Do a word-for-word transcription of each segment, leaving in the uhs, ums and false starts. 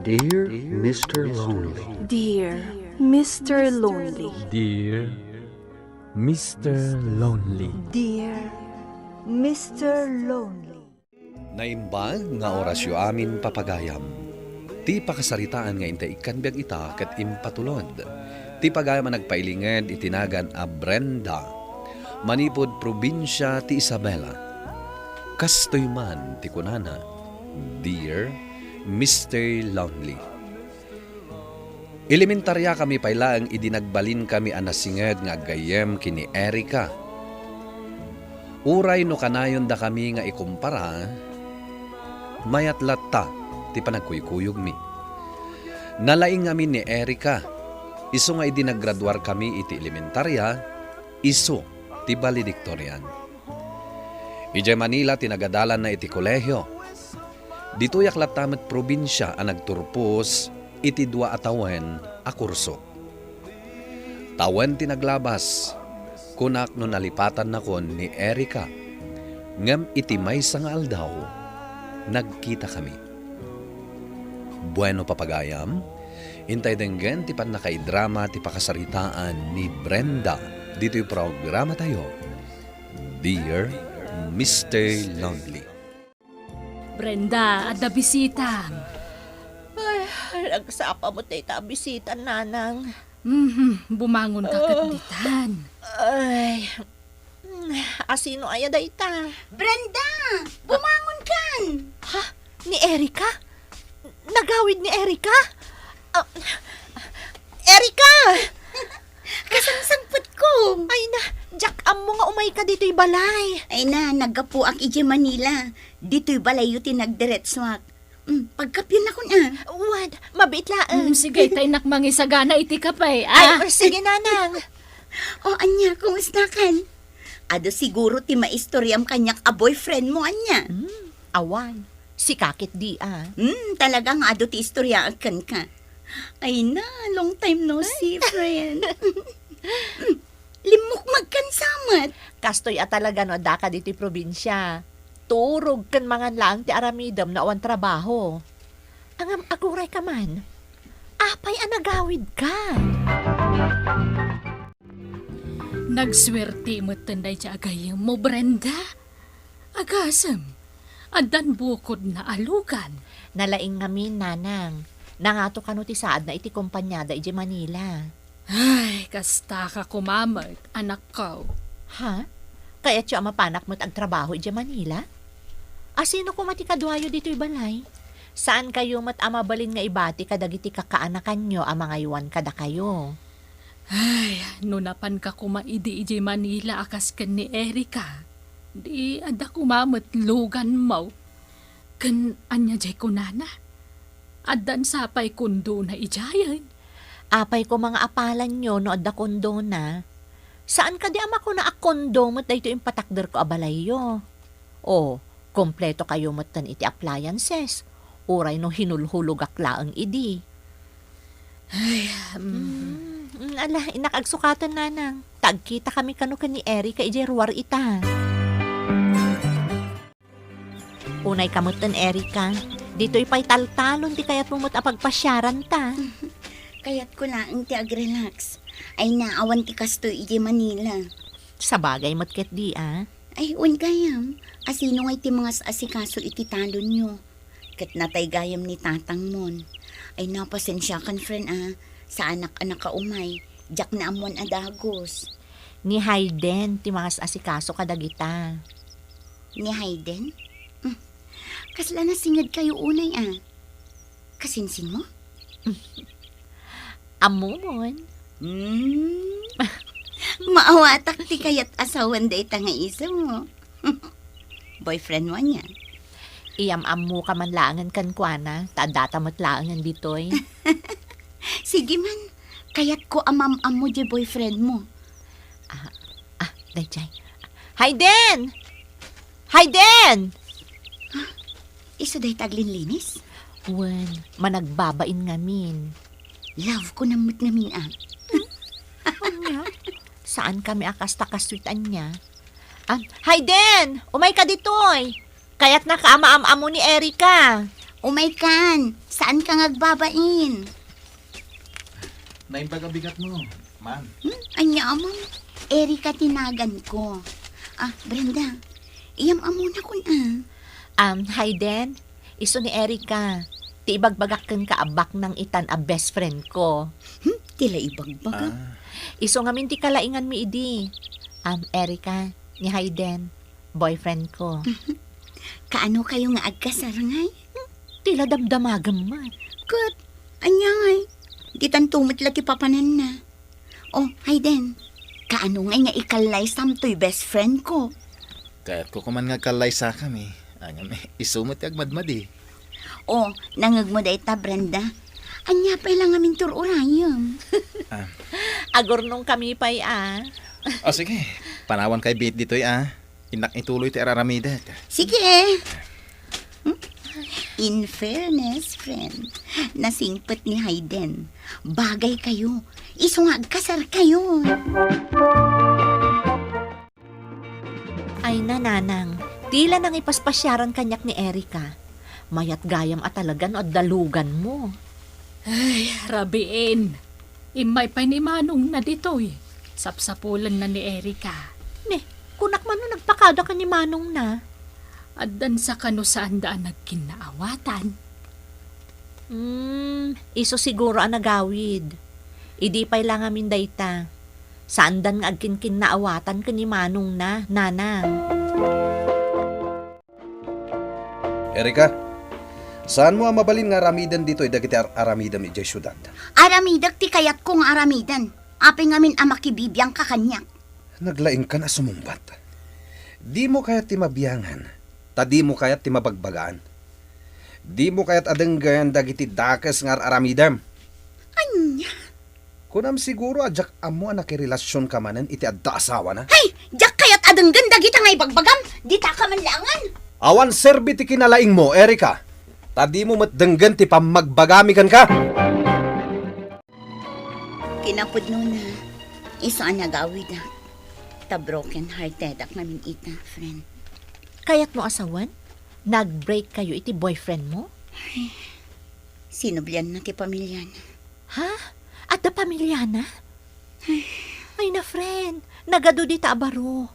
Dear Mister Lonely. Dear Mister Lonely. Dear Mister Lonely. Dear Mister Lonely. Naimbag nga orasyo amin, papagayam. Ti pakasaritaan nga intay ikkan biag ita ket impatulod ti pagayam a nagpailinged iti nagan a Brenda, manipud probinsia ti Isabela. Kastoy man ti kunana, Dear Mister Lonely. Elementariakami pay laeng idi nagbalinkami a nasinged nga aggayyem ken ni Erica. Uray no kanayondakami nga ikumpara, mayat latta ti panagkuykuyogmi. Nalaing ngamin ni Erica, isu nga idi nagraduarkami iti elementaria, isu ti valedictorian. Idiay Manila ti nagadalanna iti kolehio. Ditoyak latta met probinsia a nagturpos iti dua a tawen a kurso. Tawen ti naglabas, kunak no nalipatannakon ni Erica, ngem iti maysa nga aldaw, nagkitakami. Bueno, papagayam, intay denggen ti pannakaidrama ti pakasaritaan ni Brenda ditoy programatayo, Dear Mister Lonely. Brenda, adda bisitam. Ay, nagsapa met dayta a bisita, nanang. Mhm, bumangon ka ket ditan. Ay, mm, asino aya dayta? Brenda, bumangon kan! Ha? Ni Erica? Nagawid ni Erica? Ah, Erica! Kasangsangpetko! Ay na, diak ammo nga umayka ditoy balay. Ay na, naggapuak idiay Manila. Ditoy balayyo ti nagdiretsoak. Mm, pagkapiennakon a. Wen, mabiit laeng. Mm, sige, ta innak mangisagana iti kape, ah. Ay, sige, nanang. O, ania, kumustakan? Adu siguro ti maistoriam kaniak a boyfriend mo, ania? Hmm, awan. Sika ket di, ah. Hmm, talaga nga adu ti istoriaak kenka. Ay na, long time no see, friend. Hmm, limmukmagkan sa met. Kastoy a talaga no addaka ditoy probinsia. Turog ken mangan laeng ti aramidem no awan trabaho. Ngem agurayka man. Apay a nagawidka? Nagsuerte metten daydiay a gayyemmo, Brenda. Agasem, addan bukodna a lugan. Nalaing ngamin, nanang. Nangato kano ti saadna iti kompaniada idiay Manila. Ay, kastaka koma met, anakko. Ha? Kayatyo a mapanak met agtrabaho idiay Manila? Asino koma ti kaduayo ditoy balay? Saankayo met a mabalin nga ibati kadagiti kakaanakanyo a mangaywan kadakayo? Ay, no napanka koma idi idiay Manila a kas ken ni Erica, di adda koma met luganmo. Ken ania diay kunana? Addan sapay kondona idiayen? Apay koma nga apalanyo no adda kondona? Saan kadi a makuna a kondo met daytoy impatakderko a balayyo? O, kompleto kayo metten iti appliances, uray no hinulhulogak laeng idi. Ay, mm. Mm, mm, ala, innak agsukaten, nanang. Ta agkitakami kano ken ni Erica idiay ruar ita. Unayka metten, Erica. Ditoy pay taltalon ti kayatmo met a pagpasiaranta. Kayatko laeng ti agrelax. Ay na, awan ti kastoy idiay Manila. Sabagay met ketdi, a. Ay, wen gayam. Asino ngay ti mangas-asikaso iti talonyo? Ket natay gayam ni tatangmon. Ay, na, pasensiakan, friend, a. Saanak a nakaumay. Diak naammoan a dagus. Ni Hayden ti mangas-asikaso kadagita. Ni Hayden? Hmm. Kasla nasingedkayo unay, a? Kasinsinmo? Ammomon. Hmm. Maawatak ti kayat asawan dayta nga isemo. Boyfriend mo ania? Iyam-ammoka man laengen kenkuana, ta addata met laengen ditoy. Sige man, kayatko a maam-ammo diay boyfriend mo. Ah, ah, daydiay. Hayden! Hayden! Isu dayta aglinlinis? Wen, managbabain ngamin. Love ko na met ngamin, a. Ania? Saankami a kasta kasweet ania? Ah, Hayden! Umayka ditoy! Kayatnaka a maam-ammo ni Erica. Umaykan, saanka nga agbabain? Naimbag a bigatmo, ma'am. Hmm? Ania, ma'am? Erika ti naganko. Ah, Brenda, iyam-ammona kun a. Um, Hayden, isu ni Erika, ti ibagbagak kenka a baknang itan a best friend ko. Hmm? Ti la ibagbagak? Ah. Isu ngamin ti kalainganmi idi. Um, Erika, ni Hayden, boyfriend ko. Kaano kayo nga agkasar ngay? Ti la damdamagam man. Ket, ania ngay? Ditanto met la ti papananna. Oh, Hayden, kaano ngay nga ikallaysam toy best friend ko? Kayatko koman nga agkallaysakami. Ngem, isu met ti agmadmadi. Oh, nangngegmo dayta, Brenda. Ania pay la ngamin tur-urayem? Ah. Agurnongkami pay, ah. Oh, sige. Panawankayo biit ditoy, ah. Innak ituloy ti ar-aramidek. Sige. Hmm? In fairness, friend, nasingpet ni Hayden. Bagay kayo. Isu nga agkasar kayo. Ay, nanang, ti la nangipaspasiaran kaniak ni Erika. Mayat gayam a talaga no adda luganmo. Ay, rabiin. Immay pay ni Manongna ditoy. Sapsapulenna ni Erika. Ne, kunak man no nagpakada ken ni Manongna. Addan sa kano saanda a nagkinnaawatan. Hmm, isu siguro a nagawid. Idi pay la ngamin dayta. Saandan nga agkinkinnaawatan ken ni Manongna, nanang. Erika, saanmo a mabalin nga aramiden ditoy dagiti ar-aramidem idiay siudad? Aramidek ti kayatko nga aramiden. Apay ngamin a makibibiangka kaniak? Naglaingkan a sumungbat. Dimo kayat ti mabiangan, ta dimo kayat ti mabagbagaan. Dimo kayat a denggen dagiti dakes nga ar-aramidem. Ania? Kunam siguro a diak ammo a nakirelasionka manen iti adda asawana? Hay! Diak kayat a denggen dagita nga ibagbagam, ditaka man laengen. Awan serbi ti kinalaingmo, Erika. Ta dimo met denggen ti pammagbagami kenka. Kinapudnona, isu a nagawidak. Ta broken-heartedak ngamin ita, friend. Kayatmo a sawen? Nag-break kayo iti boyfriendmo? Sinublianna ti pamiliana. Ha? Adda pamiliana? Ay na, friend, nagadu dita a baro.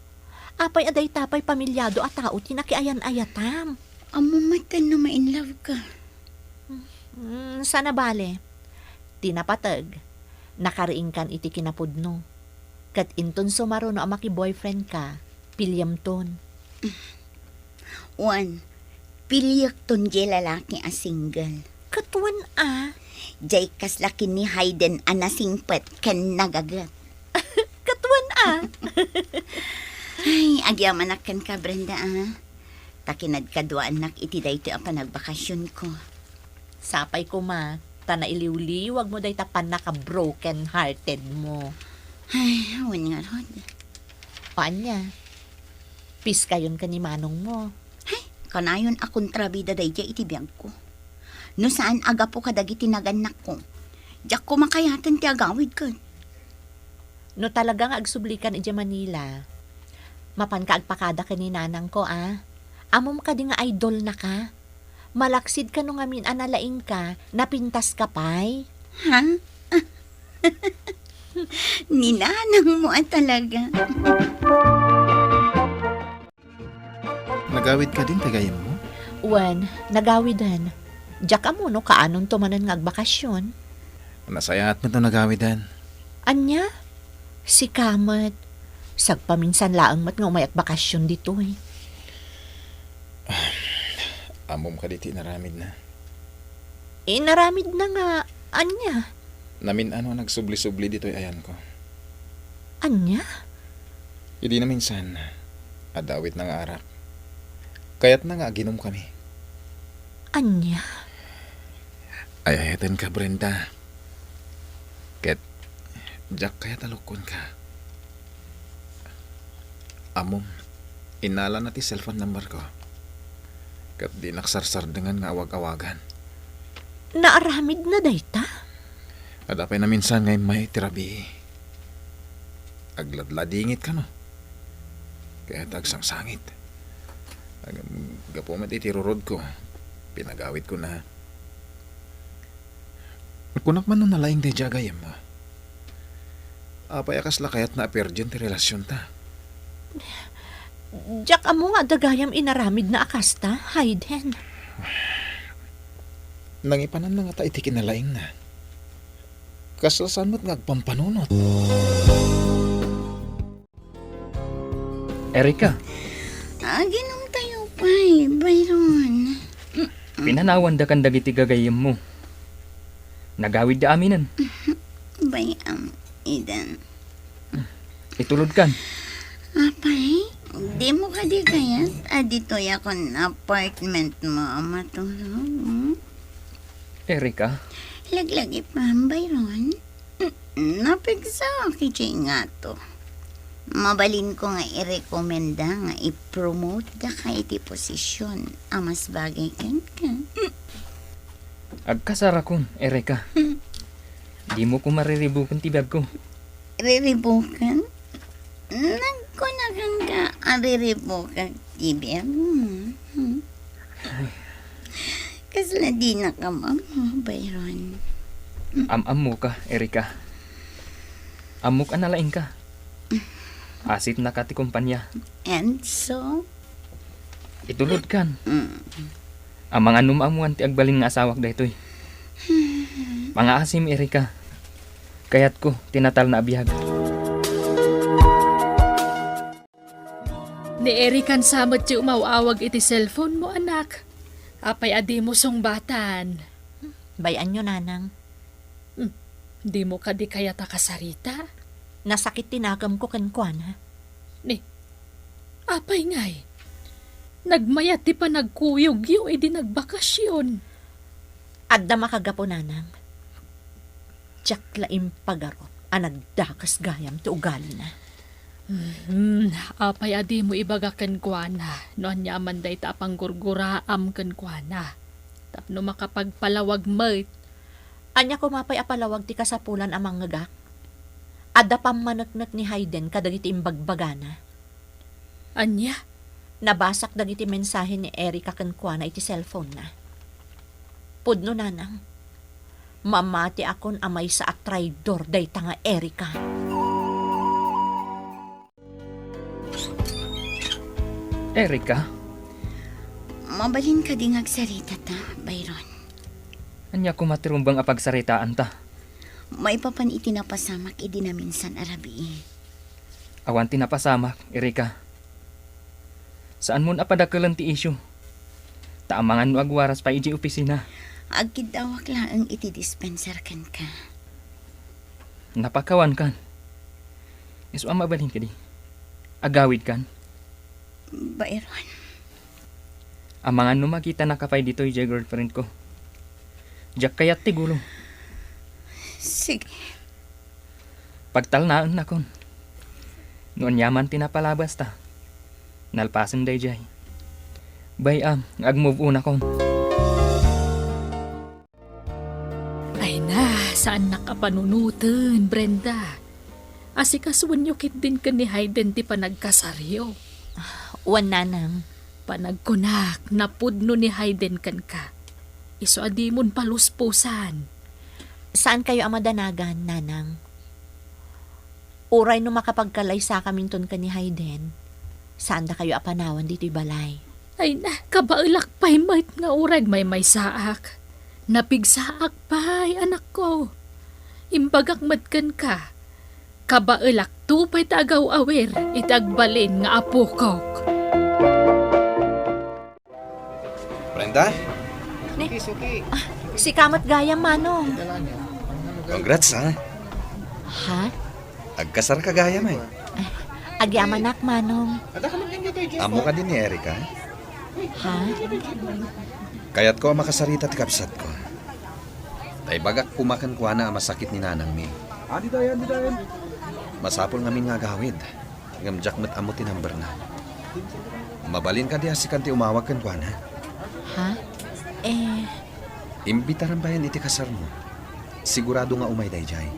Apay a dayta pay pamiliado a tao ti nakiayan-ayatam? Ammo met no ma-in love ka. Hmm, saan a bale. Ti napateg, nakariingkan iti kinapudno. Ket inton sumaruno a maki-boyfriend ka, piliyemton. Wen, piliyekton diay lalaki a single. Ket wen a? Diay kasla ken ni Hayden a nasingpet ken nagaget. Ket wen a? Ay, agyamanak kenka, Brenda, a. Ta kinadkaduaannak iti daytoy a panagbakasionko. Sapay koma, ta nailiwliwagmo dayta pannaka-broken-heartedmo. Ay, wen ngarud. O ania? Peace kayon ken ni manongmo. Hay, kanayon a kontrabida daydiay iti biagko. No saan a gapu kadagiti nagannakko, diak koma kayaten ti agawid ket. No talaga nga agsublikan idiay Manila, mapanka agpakada ken ni nanangko, a? Ammom kadi nga idolnaka? Malaksid kano ngamin a nalaingka, napintaska pay? Ha? Ni nanangmo a talaga. Nagawid kadin ti gayyemmo? Wen, nagawiden. Diak ammo no kaanonto manen nga agbakasion. Nasayaat met no nagawiden. Ania? Sika met. Sagpaminsan laeng met nga umayat bakasion ditoy. Ammom kadi ti inaramidna? Inaramidna nga ania? Namin-ano a nagsubli-subli ditoy ayanko. Ania? Idi naminsan, adda awitna nga arak. Kayatna nga aginumkami. Ania? Ay-ayatenka, Brenda. Ket diak kayat a lukkonka. Ammom, innalana ti cellphone number ko. Ket dinak sarsardengen nga awag-awagan. Naaramidna dayta? Adda pay naminsan nga immay ti rabii. Agladladingit kano. Ket agsangsangit. Ag-, gapu met iti rurodko. Pinagawidkon a. Kunak man no nalaing daydiay a gayyemmo. Apay a kasla kayatna a virgin ti relasionta? Diak ammo nga adda gayam inaramidna a kasta, Hayden. Nangipananna ngata iti kinalaingna. Kasla saan met nga agpampanunot. Erika. Aginomtayo pay, Byron. Pinanawandakan dagiti gagayyemmo. Nagawidda aminen. Bay-am, Eden. Itulodkan. Apay, dimo kadi kayat a ditoy a kon apartment mo a matulog, hmm? Erika? Laglagipem, Byron. Napigsaak idiay ngato. Mabalinko nga irekomenda nga i-promote daka iti posisyon a mas bagay kenka. Agkasarakon, Erika. Dimo ko mariribuken ti biagko. Riribuken? Nagkunakan ka a riribukak ti biag. Hmm. Kasla dinak am-ammo, Byron. Am-ammoka, Erika. Ammok a nalaingka. Asitnaka ti kompania. And so? Itulodkan. Mm. Amangan no maammoan ti agbalin nga asawak daytoy. Mangaasim, Erika. Kayatko ti natalna a biag. Ni Erican sa met ti umaw-awag iti cellphone mo, anak. Apay a dimo sungbatan? Bay-anyo, nanang. Hmm, dimo kadi kayat a kasarita? Nasakit ti nakemko kenkuana. Ni, apay ngay? Nagmayat ti panagkuyogyo idi nagbakasyon. Adda makagapu, nanang. Diak la impagarup a nagdakes gayam ti ugalina. Hmm, apay a dimo ibaga kenkuana no ania man dayta a panggurguraam kenkuana? Tapno makapagpalawag met. Ania koma pay a palawag ti kasapulan a mangngegak? Adda pammaneknek ni Hayden kadagiti imbagbagana. Ania? Nabasak dagiti mensahe ni Erica kenkuana iti cellphone-na. Pudno, nanang. Mamatiakon a maysa a traidor dayta nga Erica. Erica? Mabalin kadi nga agsarita ta, Byron? Ania koma ti rumbeng a pagsaritaanta? Maipapan iti napasamak idi naminsan a rabii. Awan ti napasamak, Erica. Saanmon a padakelen ti isyu. Ta amangan no agwaras pay idiay opisina. Agkiddawak laeng iti dispenser kenka. Napakawankan. Isu a mabalin kadi? Agawidkan? Byron. Amangan no makitanaka pay ditoy diay girlfriend ko. Diak kayat ti gulo. Sige. Pagtalnaennakon. No ania man ti napalabasta, nalpasen daydiay. Bay-am nga agmove on akon. Ay na, saannak a panunoten, Brenda. Asikasuenyo ketdin ken ni Hayden ti panagkasaryo. Wen, nanang. Panagkunak, napudno ni Hayden kenka. Isu a dimon palusposan. Saankayo a madanagan, nanang. Uray no makapagkalaysakaminton ken ni Hayden, saandakayo a panawan ditoy balay. Ay na, kabaelak pay met nga uray maymaysaak. Napigsaak pay, anakko. Imbagak met kenka, kabaelakto pay ta agaw-awir iti agbalin nga apokok. Brenda? Ni, ah, sika met gayam, Manong. Congrats, ha? Ha? Agkasarka gayam, eh. Agyamanak, Manong. Ammo kadi ni Erica? Ha? Kayatko a makasarita ti kabsatko. Ta ibagak koma kenkuana a masakit ni nanangmi. Masapul ngamin nga agawid. Ngem diak met ammo ti numberna. Mabalin kadi a sikan ti umawag kenkuana? Ha? Eh. Imbitaram bayen iti kasarmo. Sigurado nga umay daydiay.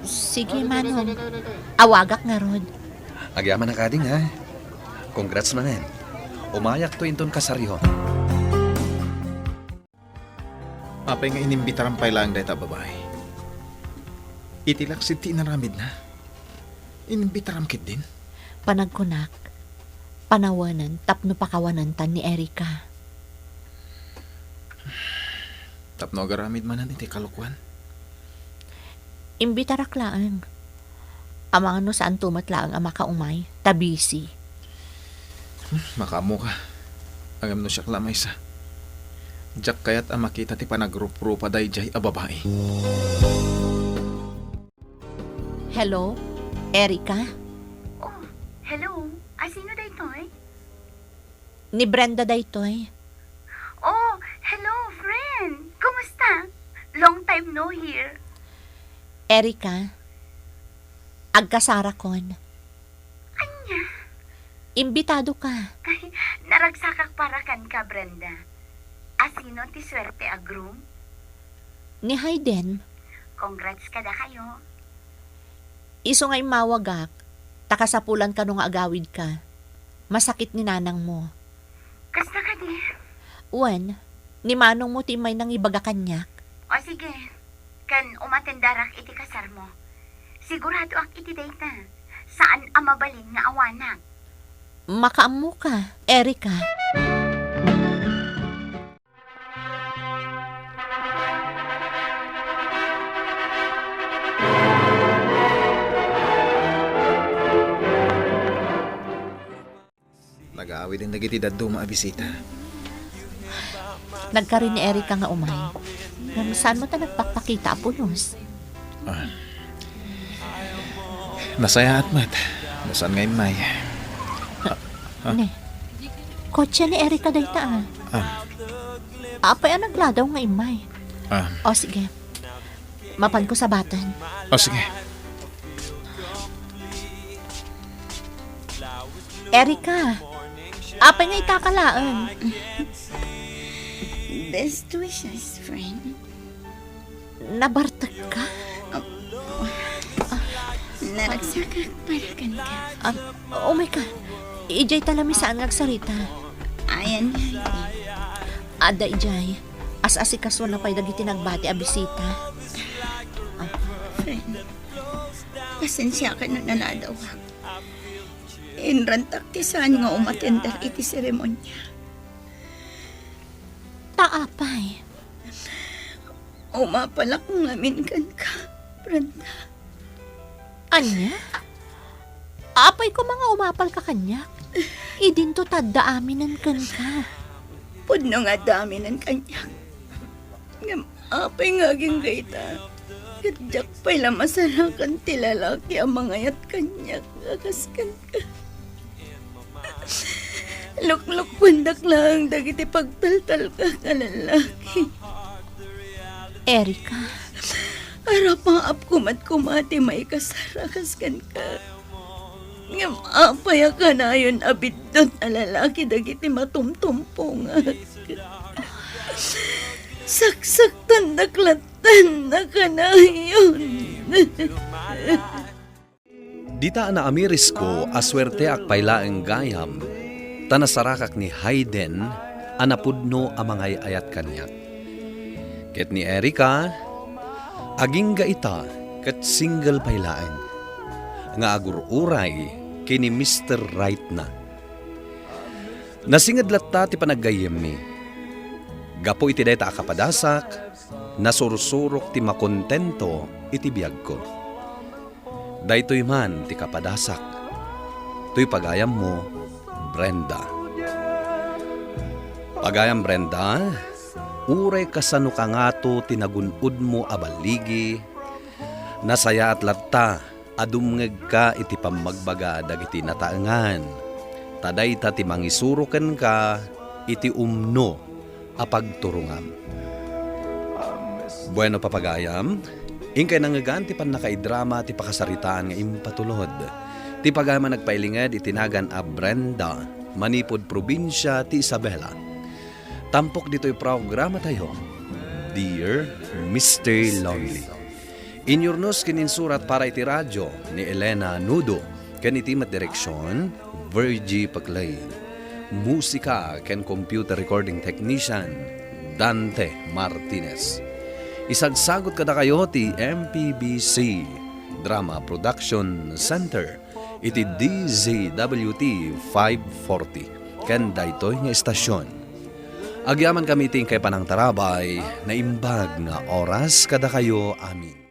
Sige, Manong. Awagak ngarud. Agyamanak kadi, ha? Congrats manen. Umayakto inton kasaryo. Apay nga inimbitaram pay laeng dayta a babai? Iti laksid ti inaramidna, inimbitaram ketdin? Panagkunak, panawanen tapno pakawanentan ni Erica. Tapno agaramid manen iti kalokuan? Imbitarak laeng. Amangan no saanto met laeng a makaumay, ta busy. Hmm, makaammoka. Ngem no siak la a maysa, diak kayat a makita ti panagruprupa daydiay a babai. Hello, Erica? Oh, hello. A, sino daytoy? Ni Brenda daytoy. Oh, hello, friend. Kumusta? Long time no hear. Erica, agkasarakon. Ania? Imbitado ka. Ay, naragsakak para kenka, Brenda. A, sino ti suerte a groom? Ni Hayden. Congrats kadakayo. Isu nga immawagak, ta kasapulan kano nga agawidka. Masakit ni nanangmo. Kasta kadi? Wen, ni manongmo ti immay nangibaga kaniak. O sige, ken umatendarak iti kasarmo. Siguradoak iti dayta. Saan a mabalin nga awanak. Makaammoka, Erica. Nagaawiden dagiti dadduma a bisita. Nagkari ni Erica nga umay. Ngem saanmo ta nagpakpakita a pulos? Ah. Nasayaat met. No saan nga immay. Ah, ah. Ne. Kotse ni Erica dayta, ah. Ah. Apay a nagladaw nga immay? Ah. O, sige. Mapanko sabaten. O, sige. Erica, apay nga itaka laeng? Best wishes, friend. Nabartekka? Um, naragsakak para kenka. Um, umay ka. Idiay ta la mi saan nga agsarita. Ayan nga, eh. Adda idiay. As-asikasuanna pay dagiti nagbati a bisita. Ah. Friend, pasensiakan no naladawak. Inrantak ti saan nga umatender iti seremonia. Ta apay? Umapalak ngamin kenka, Brenda. Ania? Apay koma nga umapalka kaniak? Idinto ta adda aminen kenka. Pudno nga adda aminen kaniak. Ngem apay nga agingga ita? Ket diak pay la masarakan ti lalaki a mangayat kaniak a kas kenka. Luklukkuendak laeng dagiti pagtaltalka a lalaki. Erica. Arapaapko met koma ti maikasar a kas kenka. Ngem apay a kanayon a biddut a lalaki dagiti matumtumpongak? Saksaktandak latta a kanayon. Dita a naamirisko a suerteak pay laeng gayam, ta nasarakak ni Hayden a napudno a mangay-ayat kaniak. Ket ni Erica, agingga ita ket single pay laeng nga agur-uray ken ni Mister Right-na. Nasinged latta ti panaggayyemmi. Gapu iti dayta a kapadasak, nasursurok ti makontento iti biagko. Daytoy man ti kapadasak. Toy pagayammo, Brenda. Pagayam Brenda, uray kasano kangato ti nagun-odmo a balligi, nasayaat latta a dumngegka iti pammagbaga dagiti nataengan, ta dayta ti mangisuro kenka iti umno a pagturongam. Bueno, papagayam, inkay nangngegan ti pannakaidrama ti pakasaritaan nga impatulod. Ti pagayam a nagpailinged iti nagan a Brenda, manipud probinsia ti Isabela. Tampok ditoy programatayo, Dear Mister Lonely. Inyurnos ken insurat para iti radio ni Elena Nudo, ken iti met direksion, Virgie Paclay. Musika ken computer recording technician, Dante Martinez. Isagsagut kadakayo ti M P B C Drama Production Center iti D Z W T five forty ken daytoy nga estasion. Agyamankami iti inkay panangtarabay, naimbag nga oras kadakayo amin.